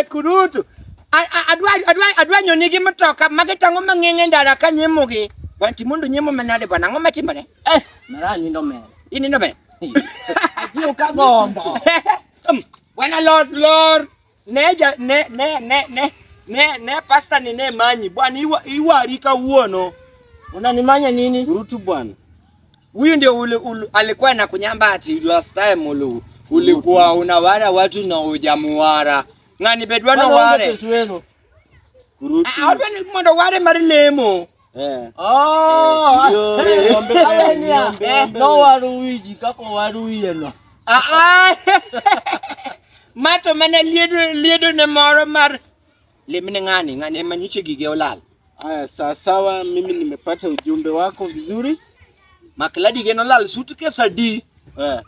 Kurutu. Adwa nyoni gi mtoka magi tang'o mang'eng' e ndara ka nyemogi. Bwana Timundo nyemo manade bwana, ang'o matimore? Eh, mara nindo mere. Inindo mere? Achiew ka gombo. Bwana Lord Lord ne ja ne ne ne ne ne ne pasta ni ne manyi bwana iwari kawuono. Unanimanya nini? Rutu bwana. Huyu ndio ule, ule alikuwa na kunyamba ati last time ule ulikuwa unawara watu na hujamuwara. Ng'ani bedwa no ware. Kurutu. Adwa ni mondo ware mar lemo. Eh. Oh, eh, no waru wiji kako waru wiye no. Ah ah. Mato mana liedo liedo ne moro mar lemne ng'ani, ng'ani ema nyocha gige olal. Aya, sawa sawa, mimi nimepata ujumbe wako vizuri. Makladi ge nolal suitcase adi? Eh.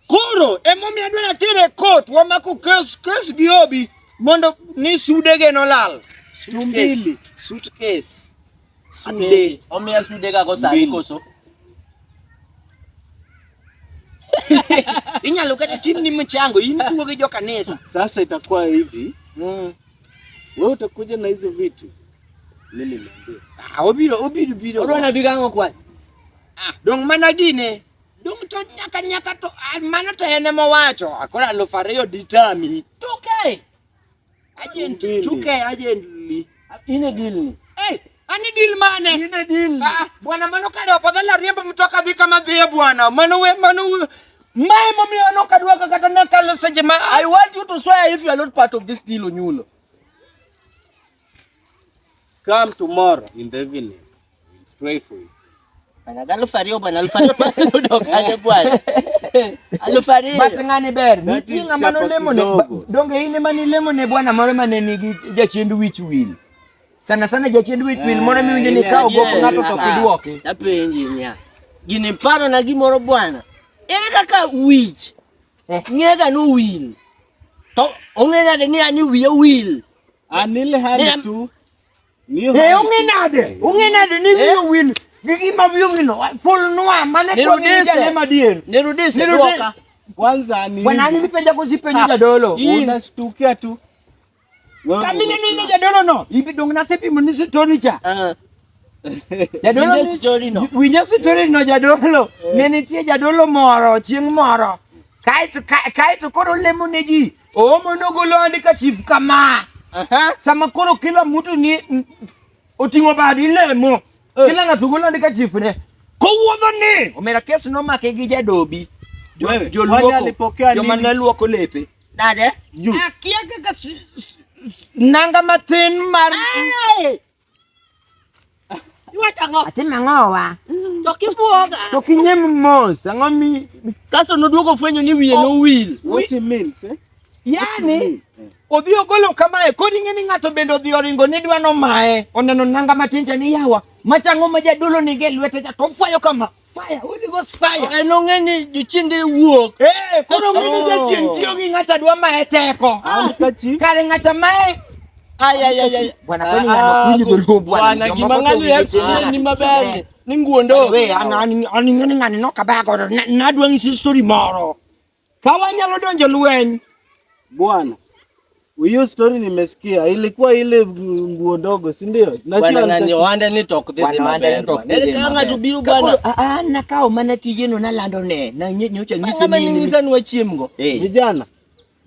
Koro emomiyo adwa natere e court wamako kes kes gi Obi mondo ni sudege nolal. Suitcase. Mbili. Suitcase. Sude. Omiya sude kako sani koso. Inyalo kata timni mchango in tugo gi jo kanisa. Sasa itakuwa hivi. Wewe utakuja na hizo vitu. Mimi niambie. Ah, obiro obiro biro. Odwa na bigango kwani? Ah, dong mana gine. Dong to nyaka nyaka to ah, mano to en ema owacho. Ah, koro 2000 ditami. 2K. Agent Mbili. 2K agent li. Ine deal ni. Eh, ani deal mane? Ine deal. Ah, bwana mano kare afadhali ariembo mtoka dhi kama dhiye bwana. Mano we mano we. Mae momiyo an ok adwa kata nakalo seche ma I want you to swear if you are not part of this deal Onyulo. Come tomorrow in the evening. We'll pray for you. Bwana 2000 bwana 2000 yudo kanye bwana. 2000. But ng'ani ber, That nitie is ng'ama chapa nolemo ne kidogo. donge in ema nilemo ne bwana moro mane nigi jachiend wich wil. Sana sana jachiend wich wil moro miwinjo ni ka ogo Eh, ng'ato to ok idwoke. Apenji niya. Gini paro na gimoro bwana. Ere kaka wich ng'ega no wil. To ong'e nade ni ani wiye wil. Anile hali Ni- tu. Ni Eh, hali ong'e tu. nade? Ong'e nade ni wiyo wil gi gima wiyo wil no? Fulnwa mane kwa Nirudishe. jalemo adier. Nirudishe Nirudi- duoka. Kwanza ni Bwana hivi. ani nipenja kosipenjo jadolo. Unashtukia tu. Wewe Kamine ni jadolo no. Ibi dong nasepimo ni sitori cha. Ah. Jadolo Winjo ni- story no. Winjo story no jadolo. Ne nitie jadolo moro chieng' moro. Kaeto kaeto koro lemo ne ji. Oomo nogolo andika chief kama. Aha. Sama koro kila mtu ni oting'o bade ilemo. Kila ng'ato golo andika chief ne. Kowuodho ni omera kes nomake gi jadobi. Wewe, wale Joluoko. alipokea Joma nini? ne luoko lepe. Nade? Juu. Akia kaka nanga mathin mar Ai! Iwacho ang'o? Atimo ang'owa? To kibuoga. To kinyem mos, ang'o mi Kasto noduogo fwenyo ni wiye nowil. What it means, eh? Yani odhi ogolo kamae, koro ing'e ni ng'ato bende odhi oringo ni dwa nomaye. Oneno nanga matin cha ni yawa, machang'o ma jadolo nigi e lwete cha to ofwayo kama. Fire, Holy Ghost fire. En ong'e ni jochiende wuok. Eh, koro ong'e ni Oh. jachien tiyo gi ng'ato dwa maye teko. Handkerchief. Kare ng'ato maye Ai ai ai ai. Bwana kwani ng'ano ok winj dholuo bwana. Bwana Jomoko gima to ng'ano winjo explain ni maber ni. Ni nguondo. We, an an an ing'e ni ng'ani nokabaya godo. Nadwa nyisi story moro. Ka wanyalo donjo lweny, Bwana. Hiyo story nimesikia. Ilikuwa ile nguo ndogo, si ndio? Na sio Bwana ng'ani handkerchief. ohande ni tok dhi dhi Bwana, ohande maber. ni tok bwana. dhi dhi Ere kaka maber. ng'ato biro Ka bwana. koro, ah, ah, nakawo mana tijeno nalando ne. Na nyocha nyise Ng'ama ni ning'isa ni wachiemgo. Eh, Vijana,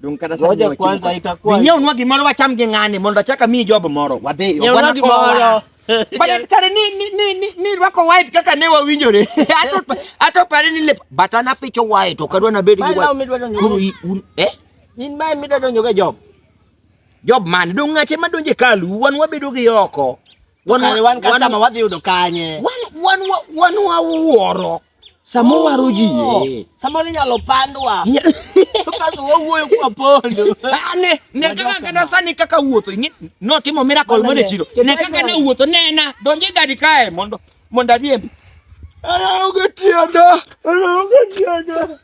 dong kata sani ngoja wachiemo kwanza ka- itakuwa Winyiwnwa gimoro wacham gi ng'ani mondo achak amiyi job moro. Wadhi. Nyiewna Bwana gimoro. kowa. But kare ni ni ni ni, ni rwako white kaka ne wawinjore. Ato ato pare ni lep but an aficho white ok adwa nabed gi Mae law white. midwa donjo Koro go. un eh In mae midwa donjo go e job. job man dong ng'ache madonje kalu wan wabedo gi oko. Wan kare wan customer wadhi yudo kanye. Wan wan wan wawuoro. Sama owaro ji. Oh, eh. Samoro inyalo pandwa. To kasto wawuoyo kwa pondo. Ah, ne ne kaka kata sani kaka wuotho ing'e notimo miracle mondo e chiro. Ne kaka ne wuotho nena donje gari kae mondo mondo ariembi. Aonge tienda, aonge tienda.